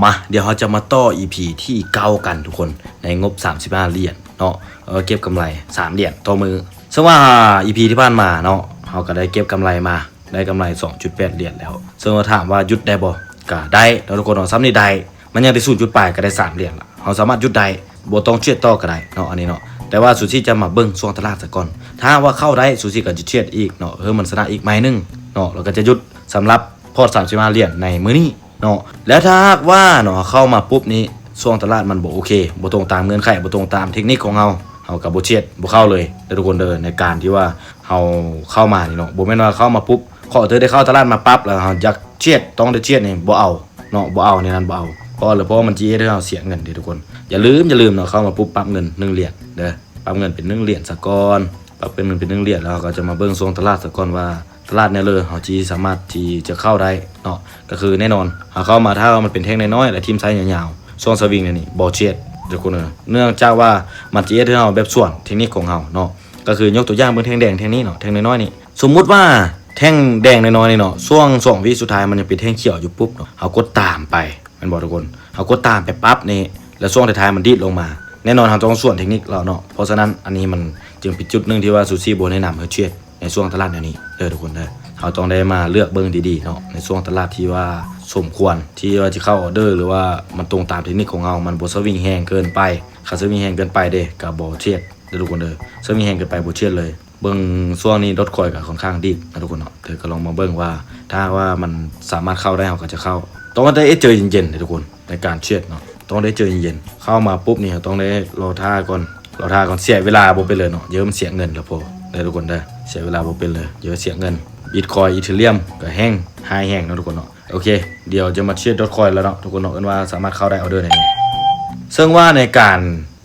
ມາ ດຽວເຮົາຈະມາຕໍ່ ອີພີ ທີເກົ້າກັນທຸກຄົນ ໃນງົບສາມສິບຫ້າຫຼຽນເນາະ ເອີ ເກັບກຳໄລສາມຫຼຽນຕໍ່ມື້. ເຊິ່ງວ່າ ອີພີ ທີ່ຜ່ານມາເນາະ ເຮົາກໍໄດ້ເກັບກຳໄລມາ ໄດ້ກຳໄລສອງຈຸດແປດຫຼຽນແລ້ວ. ເຊິ່ງວ່າຖາມວ່າຢຸດໄດ້ບໍ່? ກໍໄດ້ເນາະທຸກຄົນເນາະ ສ່ຳນີ້ໄດ້ ມັນຍັງໄດ້ສູນຈຸດປາຍ ກໍໄດ້ສາມຫຼຽນລະ ເຮົາສາມາດຢຸດໄດ້ ບໍ່ຕ້ອງເທຣດຕໍ່ກໍໄດ້ເນາະ ອັນນີ້ເນາະ. ແຕ່ວ່າຊູຊີຈະມາເບິ່ງຊ່ວງຕະຫຼາດສາກ່ອນ ຖ້າຫາກວ່າເຂົ້າໄດ້ ຊູຊີກໍຈະເທຣດອີກເນາະ ເພື່ອມັນຊະນະອີກໄມ້ໜຶ່ງເນາະ ແລ້ວກໍຈະຢຸດສຳລັບພອດສາມສິບຫ້າຫຼຽນໃນມື້ນີ້ເນາະ. ແລ້ວຖ້າຫາກວ່າເນາະ ເຂົ້າມາປຸບນີ້ ຊ່ວງຕະຫຼາດມັນບໍ່ໂອເຄ ບໍ່ຕົງຕາມເງື່ອນໄຂ ບໍ່ຕົງຕາມເທັກນິກຂອງເຮົາ ເຮົາກໍບໍ່ເທຣດ ບໍ່ເຂົ້າເລີຍເດີທຸກຄົນເດີ. ໃນການທີ່ວ່າເຮົາເຂົ້າມານີ້ເນາະ ບໍ່ແມ່ນວ່າເຂົ້າມາປຸບ ຂໍເທີໄດ້ເຂົ້າຕະຫຼາດມາປັບ ແລ້ວເຮົາຢາກເທຣດ ຕ້ອງໄດ້ເທຣດນີ້ ບໍ່ເອົາເນາະ ບໍ່ເອົາ ແນວນັ້ນບໍ່ເອົາ. ເພາະ ເພາະວ່າມັນຈະເຮັດໃຫ້ເຮົາເສຍເງິນເດ້ທຸກຄົນ. ຢ່າລືມ ຢ່າລືມເນາະ ເຂົ້າມາປຸບປັບເງິນໜຶ່ງຫຼຽນເດີ ປັບເງິນເປັນໜຶ່ງຫຼຽນສາກ່ອນ ປັບເປັນເງິນເປັນໜຶ່ງຫຼຽນ ແລ້ວເຮົາກໍຈະມາເບິ່ງຊ່ວງຕະຫຼາດສາກ່ອນວ່າ ຕະຫຼາດແນວເລີເຮົາຊິສາມາດທີ່ຈະເຂົ້າໄດ້ເນາະ. ກໍຄືແນ່ນອນ ເຮົາເຂົ້າມາ ຖ້າວ່າມັນເປັນແທ່ງນ້ອຍໆ ແລ້ວຖິ້ມໄຊຍາວໆ ຊ່ວງສະວິງແນວນີ້ ບໍ່ເທຣດທຸກຄົນເອີຍ ເນື່ອງຈາກວ່າມັນຈະເຮັດໃຫ້ເຮົາແບບສວນເທັກນິກຂອງເຮົາເນາະ. ກໍຄືຍົກຕົວຢ່າງເບິ່ງແທ່ງແດງແທ່ງນີ້ເນາະ ແທ່ງນ້ອຍໆນີ້ ສົມມຸດວ່າແທ່ງແດງນ້ອຍໆນີ້ເນາະ ຊ່ວງສອງວິສຸດທ້າຍມັນຍັງເປັນແທ່ງຂຽວຢູ່ປຸບເນາະ ເຮົາກົດຕາມໄປ ແມ່ນບໍ່ທຸກຄົນ? ເຮົາກົດຕາມໄປປັບນີ້ ແລ້ວຊ່ວງທ້າຍໆມັນດີດລົງມາ ແນ່ນອນເຮົາຕ້ອງສວນເທັກນິກລາວເນາະ. ເພາະສະນັ້ນ ອັນນີ້ມັນຈຶ່ງເປັນຈຸດໜຶ່ງທີ່ວ່າຊູຊີບໍ່ແນະນຳໃຫ້ເທຣດໃນຊ່ວງຕະຫຼາດແນວນີ້ເດີທຸກຄົນເດີ. ເຮົາຕ້ອງໄດ້ມາເລືອກເບິ່ງດີໆເນາະ ໃນຊ່ວງຕະຫຼາດທີ່ວ່າສົມຄວນ ທີ່ວ່າຈະເຂົ້າອອເດີ ຫຼືວ່າມັນຕົງຕາມເທັກນິກຂອງເຮົາ ມັນບໍ່ສະວິງແຮງເກີນໄປ. ຄັນສະວິງແຮງເກີນໄປເດ້ ກໍບໍ່ເທຣດເດີທຸກຄົນເດີ ສະວິງແຮງເກີນໄປບໍ່ເທຣດເລີຍ. ເບິ່ງຊ່ວງນີ້ Dogecoin ກໍຄ່ອນຂ້າງດີດນະທຸກຄົນເນາະ ເດີກໍລອງມາເບິ່ງວ່າ ຖ້າຫາກວ່າມັນສາມາດເຂົ້າໄດ້ ເຮົາກໍຈະເຂົ້າ. ຕ້ອງໄດ້ໃຈເຢັນໆເດີທຸກຄົນ ໃນການເທຣດເນາະ ຕ້ອງໄດ້ໃຈເຢັນໆ. ເຂົ້າມາປຸບນີ້ ເຮົາຕ້ອງໄດ້ລໍຖ້າກ່ອນ ລໍຖ້າກ່ອນ ເສຍເວລາບໍ່ເປັນເລີຍເນາະ ຢ່າໃຫ້ມັນເສຍເງິນລະພໍເດີທຸກຄົນເດີ. ເສຍເວລາບໍ່ເປັນເລີຍ ຢ່າໃຫ້ເສຍເງິນ. Bitcoin Ethereum ກໍແຮງ High ແຮງເນາະທຸກຄົນເນາະ. ໂອເຄ ດຽວຈະມາເທຣດ Dogecoin ແລ້ວເນາະທຸກຄົນເນາະ ເອີ້ນວ່າສາມາດເຂົ້າໄດ້ອອເດີໃນນີ້. ເຊິ່ງວ່າໃນການ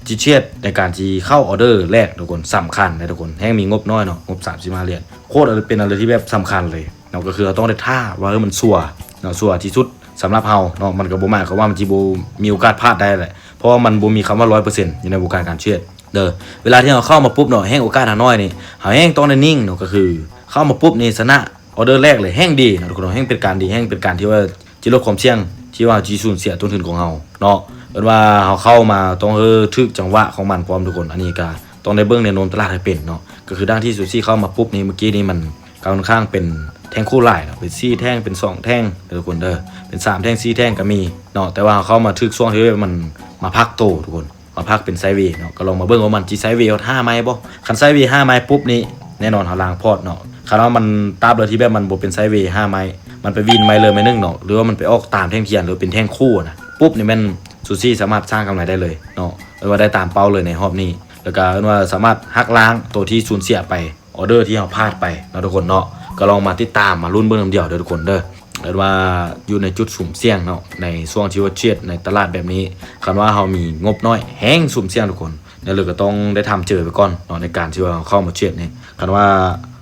ທີ່ເທຣດໃນການທີ່ເຂົ້າອອເດີແລກທຸກຄົນ ສຳຄັນເດ້ທຸກຄົນ ແຮ່ງມີງົບນ້ອຍເນາະ ງົບສາມສິບຫ້າຫຼຽນ ໂຄດເປັນອັນໜຶ່ງທີ່ແບບສຳຄັນເລີຍເນາະ. ກໍຄືເຮົາຕ້ອງໄດ້ຖ້າວ່າ ເອີ ມັນຊົ່ວເນາະ ຊົ່ວທີ່ສຸດສຳລັບເຮົາເນາະ. ມັນກໍບໍ່ໝາຍຄວາມວ່າມັນຊິບໍ່ມີໂອກາດພາດໄດ້ແຫຼະ ເພາະວ່າມັນບໍ່ມີຄຳວ່າຮ້ອຍເປີເຊັນຢູ່ໃນວົງການການເທຣດເດີ. ເວລາທີ່ເຮົາເຂົ້າມາປຸບເນາະ ແຮ່ງໂອກາດເຮົານ້ອຍນີ້ ເຮົາແຮ່ງຕ້ອງໄດ້ນິ່ງເນາະ ກໍຄືເຂົ້າມາປຸບນີ້ຊະນະ ອອເດີແລກເລີຍ ແຮ່ງດີເນາະທຸກຄົນເນາະ ແຮ່ງເປັນການດີ ແຮ່ງເປັນການທີ່ວ່າຈະຫຼຸດຄວາມສ່ຽງທີ່ວ່າເຮົາຊິສູນເສຍຕົ້ນທຶນຂອງເຮົາເນາະ. ເອີ້ນວ່າເຮົາເຂົ້າມາຕ້ອງ ເອີ ຖືກຈັງຫວະຂອງມັນພ້ອມທຸກຄົນ. ອັນນີ້ກະຕ້ອງໄດ້ເບິ່ງແນວໂນ້ມຕະຫຼາດໃຫ້ເປັນເນາະ. ກໍຄືດັ່ງທີ່ຊູຊີເຂົ້າມາປຸບນີ້ ເມື່ອກີ້ນີ້ມັນກຳລັງຂ້າງເປັນແທ່ງຄູ່ຫຼາຍເນາະ ເປັນສີ່ແທ່ງ ເປັນສອງແທ່ງເດີທຸກຄົນເດີ ເປັນສາມແທ່ງ ສີ່ແທ່ງກໍມີເນາະ. ແຕ່ວ່າເຮົາເຂົ້າມາຖືກຊ່ວງທີ່ມັນມາພັກໂຕທຸກຄົນ ມາພັກເປັນໄຊເວເນາະ. ກໍລອງມາເບິ່ງວ່າມັນຊິໄຊເວຮອດຫ້າໄມ້ບໍ່? ຄັນໄຊເວຫ້າໄມ້ປຸບນີ້ ແນ່ນອນເຮົາລ້າງພອດເນາະ. ຄັນວ່າມັນຕາບເລີຍທີ່ແບບມັນບໍ່ເປັນໄຊເວຫ້າໄມ້ ມັນໄປວິນໄມ້ເລີຍໄມ້ໜຶ່ງເນາະ ຫຼືວ່າມັນໄປອອກຕາມແທ່ງທຽນ ຫຼືເປັນແທ່ງຄູ່ນະ ປຸບນີ້ແມ່ນຊູຊີສາມາດສ້າງກຳໄລໄດ້ເລີຍເນາະ. ເອີ້ນວ່າໄດ້ຕາມເປົ້າເລີຍໃນຮອບນີ້ ແລ້ວກໍເອີ້ນວ່າສາມາດຫັກລ້າງໂຕທີ່ສູນເສຍໄປ ອອເດີທີ່ເຮົາພາດໄປເນາະທຸກຄົນເນາະ. ກໍລອງມາຕິດຕາມມາລຸ້ນເບິ່ງນຳດຽວເດີທຸກຄົນເດີ. ເອີ້ນວ່າຢູ່ໃນຈຸດສຸມສ່ຽງເນາະ ໃນຊ່ວງທີ່ວ່າເທຣດໃນຕະຫຼາດແບບນີ້ ຄັນວ່າເຮົາມີງົບນ້ອຍແຮ່ງສຸມສ່ຽງທຸກຄົນ. ແນວເລີກໍຕ້ອງໄດ້ທຳເຈີໄປກ່ອນເນາະ ໃນການທີ່ວ່າເຮົາເຂົ້າມາເທຣດນີ້. ຄັນວ່າ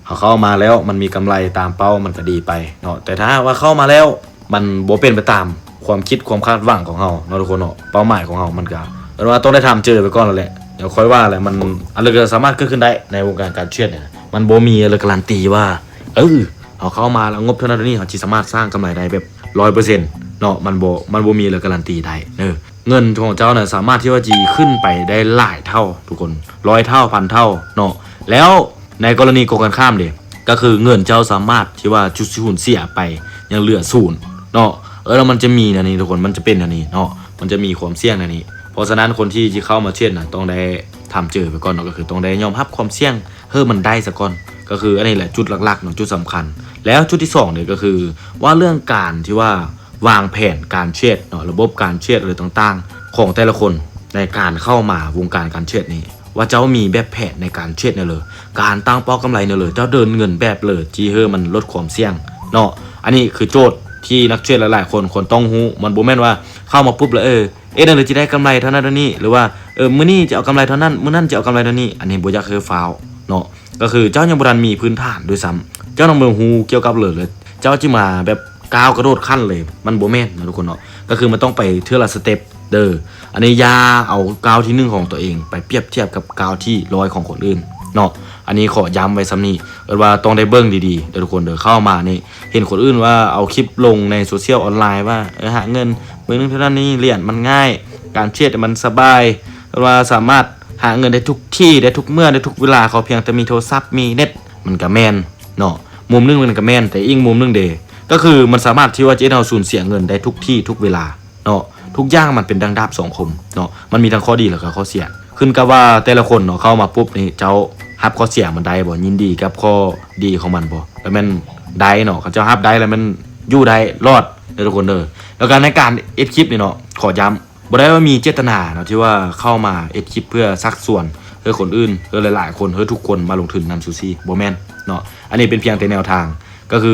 ເຮົາເຂົ້າມາແລ້ວມັນມີກຳໄລຕາມເປົ້າ ມັນກໍດີໄປເນາະ ແຕ່ຖ້າຫາກວ່າເຂົ້າມາແລ້ວມັນບໍ່ເປັນໄປຕາມຄວາມຄິດຄວາມຄາດຫວັງຂອງເຮົາເນາະທຸກຄົນເນາະ ເປົ້າໝາຍຂອງເຮົາ ມັນກໍເອີ້ນວ່າຕ້ອງໄດ້ທຳເຈີໄປກ່ອນແລ້ວແຫຼະ. ດຽວຄ່ອຍວ່າແຫຼະ ມັນ ອັນເລີກໍສາມາດເກີດຂຶ້ນໄດ້ໃນວົງການການເທຣດນີ້ນະ. ມັນບໍ່ມີເລີກາຣັນຕີວ່າ ເອີ ເຮົາເຂົ້າມາແລ້ວງົບເທົ່ານັ້ນເທົ່ານີ້ ເຮົາຊິສາມາດສ້າງກຳໄລໄດ້ແບບຮ້ອຍເປີເຊັນເນາະ ມັນບໍ່ ມັນບໍ່ມີເລີກາຣັນຕີໄດ້ເດີ. ເງິນຂອງເຈົ້ານະສາມາດທີ່ວ່າຊິຂຶ້ນໄປໄດ້ຫຼາຍເທົ່າທຸກຄົນ ຮ້ອຍເທົ່າ ພັນເທົ່າເນາະ. ແລ້ວໃນກໍລະນີກົງກັນຂ້າມເດ ກໍຄືເງິນເຈົ້າສາມາດທີ່ວ່າຈະສູນເສຍໄປ ຍັງເຫຼືອສູນເນາະ. ເອີ ແລ້ວມັນຈະມີແນວນີ້ທຸກຄົນ ມັນຈະເປັນແນວນີ້ເນາະ ມັນຈະມີຄວາມສ່ຽງແນວນີ້. ເພາະສະນັ້ນຄົນທີ່ຊິເຂົ້າມາເທຣດນະ ຕ້ອງໄດ້ທຳເຈີໄປກ່ອນເນາະ ກໍຄືຕ້ອງໄດ້ຍອມຮັບຄວາມສ່ຽງ ເອີ ມັນໄດ້ສາກ່ອນ. ກໍຄືອັນນີ້ແຫຼະຈຸດຫຼັກໆເນາະ ຈຸດສຳຄັນ. ແລ້ວຈຸດທີສອງນີ້ກໍຄືວ່າເລື່ອງການທີ່ວ່າວາງແຜນການເທຣດເນາະ ລະບົບການເທຣດ ອະໄລຕ່າງໆຂອງແຕ່ລະຄົນ ໃນການເຂົ້າມາວົງການການເທຣດນີ້ ວ່າເຈົ້າມີແບບແຜນໃນການເທຣດແນວເລີ ການຕັ້ງເປົ້າກຳໄລແນວເລີ ເຈົ້າເດີນເງິນແບບເລີ ທີ່ເຮີມັນລົດຄວາມສ່ຽງເນາະ. ອັນນີ້ຄືໂຈດທີ່ນັກເທຣດຫຼາຍໆຄົນຄວນຕ້ອງຮູ້. ມັນບໍ່ແມ່ນວ່າເຂົ້າມາປຸບແລ້ວ ເອີ ເຮັດແນວໃດຊິໄດ້ກຳໄລເທົ່ານັ້ນເທົ່ານີ້ ຫຼືວ່າ ເອີ ມື້ນີ້ຈະເອົາກຳໄລເທົ່ານັ້ນ ມື້ນັ້ນຈະເອົາກຳໄລເທົ່ານີ້ ອັນນີ້ບໍ່ຢາກໃຫ້ຟ້າວເນາະ. ກໍຄືເຈົ້າຍັງບໍ່ທັນມີພື້ນຖານດ້ວຍຊ້ຳ ເຈົ້າຕ້ອງໄປຮູ້ກ່ຽວກັບເລີຍ ເຈົ້າຈຶ່ງມາແບບກ້າວກະໂດດຂັ້ນເລີຍ ມັນບໍ່ແມ່ນເນາະທຸກຄົນເນາະ. ກໍຄືມັນຕ້ອງໄປເທື່ອລະສະເຕັບເດີ. ອັນນີ້ຢ່າເອົາກ້າວທີໜຶ່ງຂອງຕົວເອງໄປປຽບທຽບກັບກ້າວທີຮ້ອຍຂອງຄົນອື່ນເນາະ. ອັນນີ້ຂໍຢ້ຳໄວ້ສ່ຳນີ້ ເອີ້ນວ່າຕ້ອງໄດ້ເບິ່ງດີໆເດີທຸກຄົນເດີ. ເຂົ້າມານີ້ເຫັນຄົນອື່ນວ່າເອົາຄລິບລົງໃນໂຊຊຽວອອນລາຍວ່າ ເອີ ຫາເງິນມື້ໜຶ່ງເທົ່ານັ້ນນີ້ຫຼຽນ ມັນງ່າຍ ການເທຣດມັນສະບາຍ ເອີ້ນວ່າສາມາດຫາເງິນໄດ້ທຸກທີ່ ໄດ້ທຸກເມື່ອ ໄດ້ທຸກເວລາ ຂໍພຽງແຕ່ມີໂທລະສັບ ມີເນັດ. ມັນກະແມ່ນເນາະ ມຸມໜຶ່ງມັນກະແມ່ນ ແຕ່ອີກມຸມໜຶ່ງເດ ກໍຄືມັນສາມາດທີ່ວ່າຈະເຮັດໃຫ້ເຮົາສູນເສຍເງິນໄດ້ທຸກທີ່ທຸກເວລາ ເນາະ. ທຸກຢ່າງມັນເປັນດັ່ງດາບສອງຄົມເນາະ ມັນມີທັງຂໍ້ດີ ແລ້ວກໍຂໍ້ເສຍ. ຂຶ້ນກັບວ່າແຕ່ລະຄົນເນາະ ເຂົ້າມາປຸບນີ້ ເຈົ້າຮັບຂໍ້ເສຍມັນໄດ້ບໍ່? ຍິນດີກັບຂໍ້ດີຂອງມັນບໍ່? ແລ້ວແມ່ນໄດ້ເນາະ ຄັນເຈົ້າຮັບໄດ້ແລ້ວແມ່ນຢູ່ໄດ້ ລອດເດີທຸກຄົນເດີ. ແລ້ວກໍໃນການເຮັດຄລິບນີ້ເນາະ ຂໍຢ້ຳ ບໍ່ໄດ້ວ່າມີເຈດຕະນາເນາະ ທີ່ວ່າເຂົ້າມາເຮັດຄລິບເພື່ອຊັກຊວນໃຫ້ຄົນອື່ນ ໃຫ້ຫຼາຍໆຄົນ ໃຫ້ທຸກຄົນມາລົງທຶນນຳຊູຊີ ບໍ່ແມ່ນເນາະ. ອັນນີ້ເປັນພຽງແຕ່ແນວທາງ ກໍຄື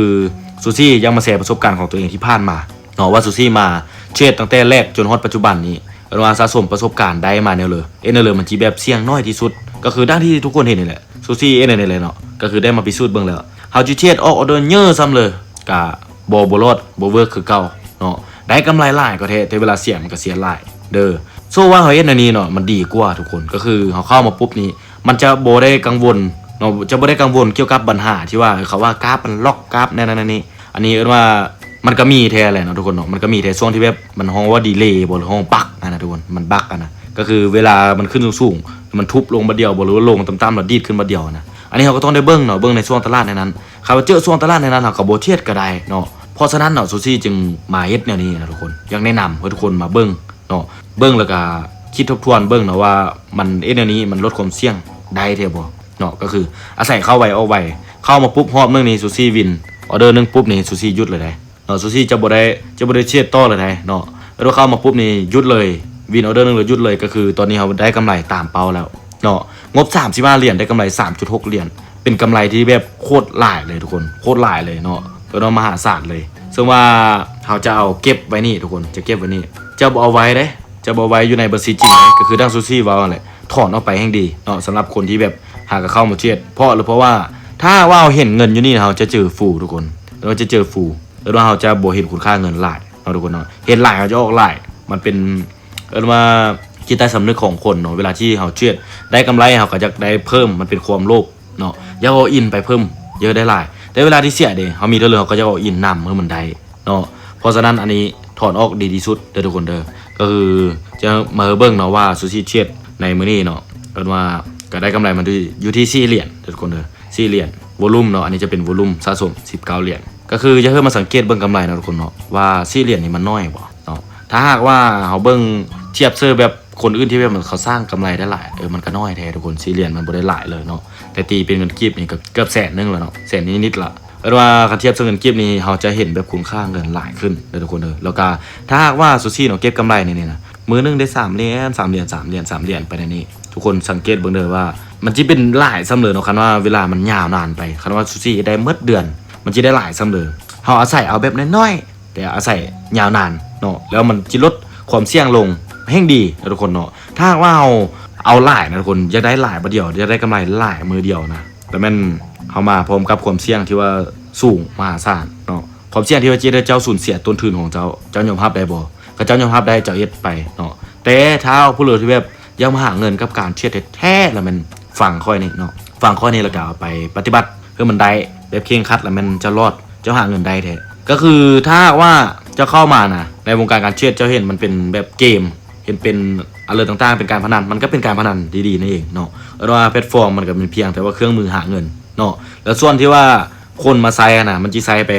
ຊູຊີຢາກມາແຊປະສົບການຂອງຕົວເອງທີ່ຜ່ານມາເນາະ ວ່າຊູຊີມາເທຣດຕັ້ງແຕ່ແລກຈົນຮອດປັດຈຸບັນນີ້ ເອີ້ນວ່າສະສົມປະສົບການໄດ້ມາແນວເລີ ເຮັດແນວເລີມັນຊິແບບສ່ຽງໜ້ອຍທີ່ສຸດ ກໍຄືດັ່ງທີ່ທຸກຄົນເຫັນນີ້ແຫຼະ ຊູຊີເຮັດແນວນີ້ແຫຼະເນາະ. ກໍຄືໄດ້ມາພິສູດເບິ່ງແລ້ວ ເຮົາຊິເທຣດອອກອອເດີເຍີ້ຊ້ຳເລີຍ ກະບໍ່ ບໍ່ລອດ ບໍ່ເວີກຄືເກົ່າເນາະ. ໄດ້ກຳໄລຫຼາຍກໍແທ້ ແຕ່ເວລາເສຍມັນກໍເສຍຫຼາຍເດີ. ໂຊວ່າເຮົາເຮັດແນວນີ້ເນາະ ມັນດີກວ່າທຸກຄົນ ກໍຄືເຮົາເຂົ້າມາປຸບນີ້ ມັນຈະບໍ່ໄດ້ກັງວົນເນາະ ຈະບໍ່ໄດ້ກັງວົນກ່ຽວກັບບັນຫາທີ່ວ່າ ເຂົາວ່າກາບມັນລັອກ ກາບແນວນັ້ນແນວນີ້. ອັນນີ້ເອີ້ນວ່າມັນກໍມີແທ້ແຫຼະເນາະທຸກຄົນເນາະ ມັນກໍມີແທ້ ຊ່ວງທີ່ແບບມັນຮ້ອງວ່າດີເລບໍ ຫຼືຮ້ອງບັກຫັ້ນນະທຸກຄົນ ມັນບັກຫັ້ນນະ ກໍຄືເວລາມັນຂຶ້ນສູງໆ ມັນທຸບລົງບາດດຽວບໍ ຫຼືວ່າລົງຕ່ຳໆ ແລ້ວດີດຂຶ້ນບາດດຽວຫັ້ນນະ. ອັນນີ້ເຮົາກໍຕ້ອງໄດ້ເບິ່ງເນາະ ເບິ່ງໃນຊ່ວງຕະຫຼາດໃນນັ້ນ ຄັນວ່າເຈີຊ່ວງຕະຫຼາດໃນນັ້ນ ເຮົາກໍບໍ່ເທຣດກໍໄດ້ເນາະ. ເພາະສະນັ້ນເນາະ ຊູຊີຈຶ່ງມາເຮັດແນວນີ້ນະທຸກຄົນ ຢາກແນະນຳໃຫ້ທຸກຄົນມາເບິ່ງເນາະ ເບິ່ງແລ້ວກໍຄິດທົບທວນເບິ່ງເນາະວ່າ ມັນເຮັດແນວນີ້ມັນລົດຄວາມສ່ຽງໄດ້ແທ້ບໍ່ເນາະ. ກໍຄືອາໄສເຂົ້າໄວອອກໄວ ເຂົ້າມາປຸບຮອບໜຶ່ງນີ້ ຊູຊີວິນ ອອເດີໜຶ່ງປຸບນີ້ ຊູຊີຢຸດເລີຍເດ້ເນາະ. ຊູຊີຈະບໍ່ໄດ້ ຈະບໍ່ໄດ້ເທຣດຕໍ່ເລີຍເດ້ເນາະ ເອີ ເຂົ້າມາປຸບນີ້ຢຸດເລີຍ ວິນອອເດີໜຶ່ງແລ້ວຢຸດເລີຍ. ກໍຄືຕອນນີ້ເຮົາໄດ້ກຳໄລຕາມເປົ້າແລ້ວເນາະ ງົບສາມສິບຫ້າຫຼຽນ ໄດ້ກຳໄລສາມຈຸດຫົກຫຼຽນ ເປັນກຳໄລທີ່ແບບໂຄດຫຼາຍເລີຍທຸກຄົນ ໂຄດຫຼາຍເລີຍເນາະ ເອີ້ນວ່າມະຫາສານເລີຍ. ເຊິ່ງວ່າເຮົາຈະເອົາເກັບໄວ້ນີ້ທຸກຄົນ ຈະເກັບໄວ້ນີ້ ຈະບໍ່ເອົາໄວ້ເດ້ ຈະບໍ່ໄວ້ຢູ່ໃນບັນຊີຈິງເດ້ ກໍຄືດັ່ງຊູຊີເວົ້າຫັ້ນແຫຼະ ຖອນອອກໄປແຮ່ງດີເນາະ ສຳລັບຄົນທີ່ແບບຫາກໍເຂົ້າມາເທຣດ. ເພາະ ເພາະວ່າຖ້າຫາກວ່າເຮົາເຫັນເງິນຢູ່ນີ້ ເຮົາຈະເຈີຟູທຸກຄົນ ເຮົາຈະເຈີຟູ ເອີ້ນວ່າເຮົາຈະບໍ່ເຫັນຄຸນຄ່າເງິນຫຼາຍເນາະທຸກຄົນເນາະ ເຫັນຫຼາຍເຮົາຈະອອກຫຼາຍ. ມັນເປັນ ເອີ້ນວ່າຈິດໃຕ້ສຳນຶກຂອງຄົນເນາະ ເວລາທີ່ເຮົາເທຣດໄດ້ກຳໄລ ເຮົາກໍຢາກໄດ້ເພີ່ມ ມັນເປັນຄວາມໂລບເນາະ ຢາກ all in ໄປເພີ່ມ ຢາກໄດ້ຫຼາຍ. ແຕ່ເວລາທີ່ເສຍເດ້ ເຮົາມີເທົ່າໃດເຮົາກໍຢາກ all in ນຳໃຫ້ມັນໄດ້ເນາະ. ເພາະສະນັ້ນອັນນີ້ຖອນອອກດີທີ່ສຸດເດີທຸກຄົນເດີ. ກໍຄືຈະມາໃຫ້ເບິ່ງເນາະວ່າ ຊູຊີເທຣດໃນມື້ນີ້ເນາະ ເອີ້ນວ່າກໍໄດ້ກຳໄລມາຢູ່ທີ່ສີ່ຫຼຽນເດີທຸກຄົນເດີ ສີ່ຫຼຽນ ວໍລຸ່ມເນາະ ອັນນີ້ຈະເປັນວໍລຸ່ມສະສົມສິບເກົ້າຫຼຽນ. ກໍຄືຢາກໃຫ້ມາສັງເກດເບິ່ງກຳໄລເນາະທຸກຄົນເນາະ ວ່າສີ່ຫຼຽນນີ້ມັນໜ້ອຍບໍ່ເນາະ. ຖ້າຫາກວ່າເຮົາເບິ່ງທຽບໃສ່ແບບຄົນອື່ນທີ່ແບບເຂົາສ້າງກຳໄລໄດ້ຫຼາຍ ເອີ ມັນກໍໜ້ອຍແທ້ທຸກຄົນ ສີ່ຫຼຽນມັນບໍ່ໄດ້ຫຼາຍເລີຍເນາະ ແຕ່ຕີເປັນເງິນກີບນີ້ກໍເກືອບແສນໜຶ່ງແລ້ວເນາະ ແສນນິດໆລະ. ເອີ້ນວ່າຄັນທຽບໃສ່ເງິນກີບນີ້ ເຮົາຈະເຫັນແບບຄຸນຄ່າເງິນຫຼາຍຂຶ້ນເດີທຸກຄົນເດີ. ແລ້ວກໍຖ້າຫາກວ່າຊູຊີເນາະ ເກັບກຳໄລໃນນີ້ນະ ມື້ໜຶ່ງໄດ້ສາມຫຼຽນ ສາມຫຼຽນ ສາມຫຼຽນ ສາມຫຼຽນໄປໃນນີ້ ທຸກຄົນສັງເກດເບິ່ງເດີວ່າ ມັນຊິເປັນຫຼາຍສ່ຳເລີເນາະ. ຄັນວ່າເວລາມັນຍາວນານໄປ ຄັນວ່າຊູຊີໄດ້ໝົດເດືອນ ມັນຊິໄດ້ຫຼາຍສ່ຳເລີ. ເຮົາອາໄສເອົາແບບນ້ອຍໆ ແຕ່ອາໄສຍາວນານເນາະ ແລ້ວມັນຊິລົດຄວາມສ່ຽງລົງແຮ່ງດີເນາະທຸກຄົນເນາະ. ຖ້າຫາກວ່າເຮົາເອົາຫຼາຍນະທຸກຄົນ ຢາກໄດ້ຫຼາຍບາດດຽວ ຢາກໄດ້ກຳໄລຫຼາຍມື້ດຽວນະ ແຕ່ແມ່ນເຮົາມາພ້ອມກັບຄວາມສ່ຽງທີ່ວ່າສູງມະຫາສານເນາະ ຄວາມສ່ຽງທີ່ວ່າຈະເຮັດໃຫ້ເຈົ້າສູນເສຍຕົ້ນທຶນຂອງເຈົ້າ ເຈົ້າຍອມຮັບໄດ້ບໍ່? ຄັນເຈົ້າຍອມຮັບໄດ້ ເຈົ້າເຮັດໄປເນາະ. ແຕ່ຖ້າຜູ້ໃດທີ່ແບບຢາກມາຫາເງິນກັບການເທຣດແທ້ໆ ລະແມ່ນຟັງຂ້ອຍນີ້ເນາະ ຟັງຂ້ອຍນີ້ ລະກະເອົາໄປປະຕິບັດໃຫ້ມັນໄດ້ແບບເຄັ່ງຄັດ ລະແມ່ນເຈົ້າລອດ ເຈົ້າຫາເງິນໄດ້ແທ້. ກໍຄືຖ້າຫາກວ່າເຈົ້າເຂົ້າມານະ ໃນວົງການການເທຣດ ເຈົ້າເຫັນມັນເປັນແບບເກມ ເຫັນເປັນອະເລີຕ່າງໆ ເປັນການພະນັນ ມັນກໍເປັນການພະນັນດີໆນັ້ນເອງເນາະ. ເອີ້ນວ່າແພລດຟອມມັນກໍເປັນພຽງແຕ່ວ່າເຄື່ອງມືຫາເງິນເນາະ. ແລ້ວສ່ວນທີ່ວ່າຄົນມາໃຊ້ຫັ້ນນະ ມັນຊິໃຊ້ໄປ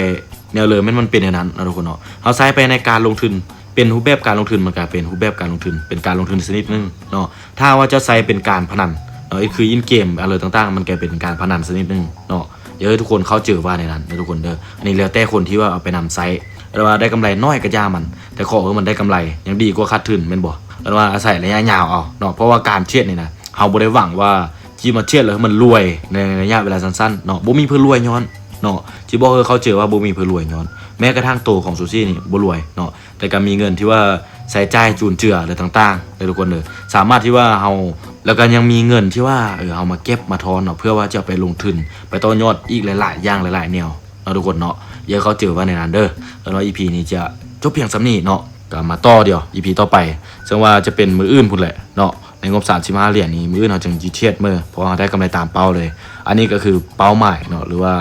ແນວເລີ ແມ່ນມັນເປັນແນວນັ້ນເນາະທຸກຄົນເນາະ. ເຮົາໃຊ້ໄປໃນການລົງທຶນ ເປັນຮູບແບບການລົງທຶນ ມັນກໍເປັນຮູບແບບການລົງທຶນ ເປັນການລົງທຶນຊະນິດໜຶ່ງເນາະ. ຖ້າຫາກວ່າເຈົ້າໃຊ້ເປັນການພະນັນເນາະ ເຮັດຄື in game ອະເລີຕ່າງໆ ມັນກໍເປັນການພະນັນຊະນິດໜຶ່ງເນາະ. ຢາກໃຫ້ທຸກຄົນເຂົ້າໃຈວ່າແນວນັ້ນເນາະທຸກຄົນເດີ. ອັນນີ້ແລ້ວແຕ່ຄົນທີ່ວ່າເອົາໄປນຳໃຊ້ ແຕ່ວ່າໄດ້ກຳໄລໜ້ອຍກໍຢ່າມັນ ແຕ່ຂໍໃຫ້ມັນໄດ້ກຳໄລ ຍັງດີກວ່າຂາດທຶນແມ່ນບໍ່? ແຕ່ວ່າອາໄສໄລຍະຍາວເອົາເນາະ ເພາະວ່າການເທຣດນີ້ນະ ເຮົາບໍ່ໄດ້ຫວັງວ່າຊິມາເທຣດແລ້ວໃຫ້ມັນລວຍໃນໄລຍະເວລາສັ້ນໆເນາະ. ບໍ່ມີເພິ່ນລວຍຍ້ອນເນາະ ຊິບອກໃຫ້ເຂົ້າໃຈວ່າບໍ່ມີເພິ່ນລວຍຍ້ອນ ແມ້ກະທັ່ງໂຕຂອງຊູຊີນີ້ບໍ່ລວຍເນາະ ແຕ່ກໍມີເງິນທີ່ວ່າໃຊ້ຈ່າຍຈຸນເຈືອ ຫຼື ຕ່າງໆເດີທຸກຄົນເດີ. ສາມາດທີ່ວ່າເຮົາ ແລ້ວກໍຍັງມີເງິນທີ່ວ່າ ເອີ ເຮົາມາເກັບມາທອນເນາະ ເພື່ອວ່າຈະເອົາໄປລົງທຶນ ໄປຕໍ່ຍອດອີກຫຼາຍໆຢ່າງ ຫຼາຍໆແນວເນາະທຸກຄົນເນາະ. ຢ່າເຂົ້າໃຈວ່າແນວນັ້ນເດີ. ແລ້ວເນາະ ອີພີນີ້ຈະຈົບພຽງສ່ຳນີ້ເນາະ ກໍມາຕໍ່ດຽວ ອີພີຕໍ່ໄປ ເຊິ່ງວ່າຈະເປັນມື້ອື່ນພຸ້ນແຫຼະເນາະ. ໃນງົບສາມສິບຫ້າຫຼຽນນີ້ ມື້ອື່ນເຮົາຈຶ່ງຊິເທຣດເໝີ ເພາະວ່າເຮົາໄດ້ກຳໄລຕາມເປົ້າເລີຍ. ອັນນີ້ກໍຄືເປົ້າໝາຍເນາະ ຫຼືວ່າ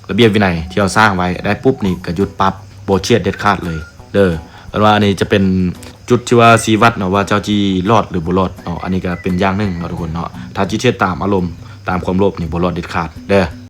ລະບຽບວິໄນທີ່ເຮົາສ້າງໄວ້ ໄດ້ປຸບນີ້ກໍຢຸດປັບ ບໍ່ເຊດເດັດຂາດເລີຍເດີ. ເອີ້ນວ່າອັນນີ້ຈະເປັນຈຸດທີ່ວ່າຊີ້ວັດເນາະ ວ່າເຈົ້າຈີລອດຫຼືບໍ່ລອດເນາະ. ອັນນີ້ກໍເປັນຢ່າງໜຶ່ງເນາະທຸກຄົນເນາະ ຖ້າຈີເຊດຕາມອາລົມ ຕາມຄວາມໂລບນີ້ບໍ່ລອດເດັດຂາດເດີ.